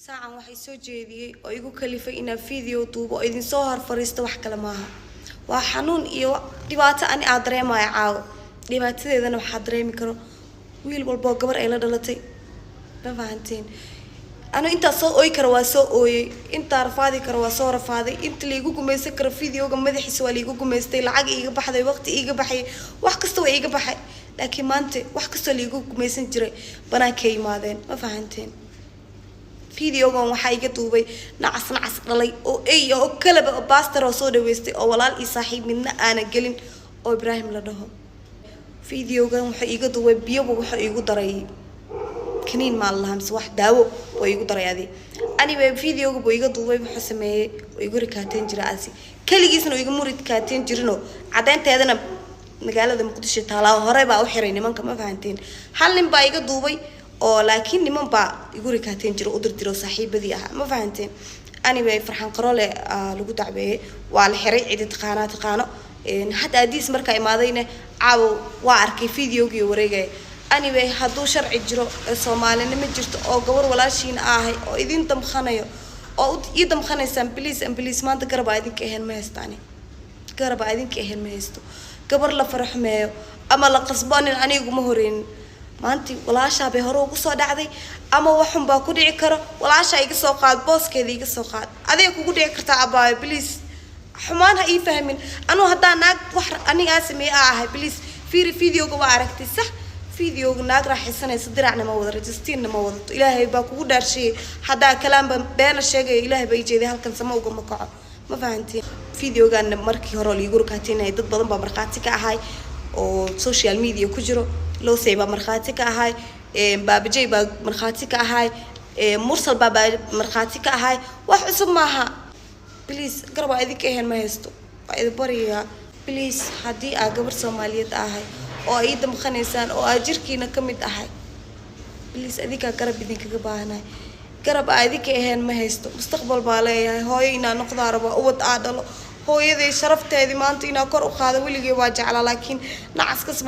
Saacan waxay soo jeediyey oo igu kalifay inaan video duubo oo idinsoo hor fariisto wax kale maaha. Waa xanuun iyo dhibaato ani aad dareemayo caawo. Dhibaatadeedana waxaa dareemi karo wiil walba oo gabar ay la dhalatay. Ma fahanteen? Anu intaa soo ooyi kara waa soo ooyey, intaa rafaadi kara waa soo rafaaday, inta laigu gumaysan karo videoga madaxiisa waa laigu gumaystay. Lacag iiga baxday, waqti iiga baxay, wax kasta waa iiga baxay, laakiin maanta wax kastoo laigu gumaysan jiray banaankay yimaadeen. Ma fahanteen? Videogan waxaa iga duubay nacas nacas dhalay oo ey oo kalaba oo baastar oo soo dhaweystay oo walaal iyo saaxiib midna aanan gelin oo Ibraahim la dhaho. Videogan wuxuu iiga duubay biyoba, wuxuu iigu daray kaniin maa lahaa mise wax daawo buu iigu daray adi. Anyway, videoga buu iga duubay. Wuxuu sameeyey oo igu rikaateen jira asi keligiisna iga muridkaateen jirinoo caddeynteedana magaalada Muqdisho taalaa hore baa u xiray nimanka. Ma fahanteen? Hal nin baa iga duubay oo laakiin niman baa igu rikaateen jiro, u dirdiro saaxiibadii ahaa. Ma fahanteen? Anyway, Farxan Qarole lagu dacweeyey, waa la xiray. Cidi taqaanaa taqaano. Hadda adiis markaa imaadayna caawo waa arkay videogii wareegaya. Anyway, hadduu sharci jiro ee Soomaalinimo jirto oo gabar walaashiina ahay oo idin damkhanayo oo ii damkhanaysaan, please and please, maanta garab aa idinka ahayn ma haystaani, garab aa idinka ahayn ma haysto. Gabar la faraxumeeyo ama la qasbo nin aniguma horeynin. Maanti walaashaa bay hore ugu soo dhacday ama waxun baa ku dhici karo. Walaashaa iga soo qaad, booskeeda iga soo qaad, adiga kugu dhici kartaa. Abaayo, please, xumaan ha ii fahmin. Anuu haddaa naag wax anigaa sameeye aa ahay, please fiiri videoga. Waa aragtay, sax? Videoga naag raaxaysanaysa, diracna ma wada, rajistiinna ma wadato. Ilaahay baa kugu dhaarshiyey haddaa kalaanba beena sheegaya. Ilaahay baa ii jeeday, halkan sama ugama kaco. Ma fahantiin? Videogaana markii hore liigu rukaatinayay dad badan baa markhaati ka ahay oo social media ku jiro. Losey baa markhaati ka ahay, Baabajey baa markhaati ka ahay, Mursal baa markhaati ka ahay. Wax cusub maaha. Please, garab aa idinka ahayn ma haysto, waa idin baryayaa. Please, haddii aa gabar Soomaaliyeed ahay oo ay ii damqanaysaan oo aa jirkiina ka mid ahay, please, adinkaa garab idinkaga baahanahay. Garab aa idinka ahayn ma haysto. Mustaqbal baa leeyahay, hooyo inaa noqdaa raba, ubad aa dhalo, hooyaday sharafteedii maanta inaa kor u qaado weligay waa jeclaa, laakiin nacaskas.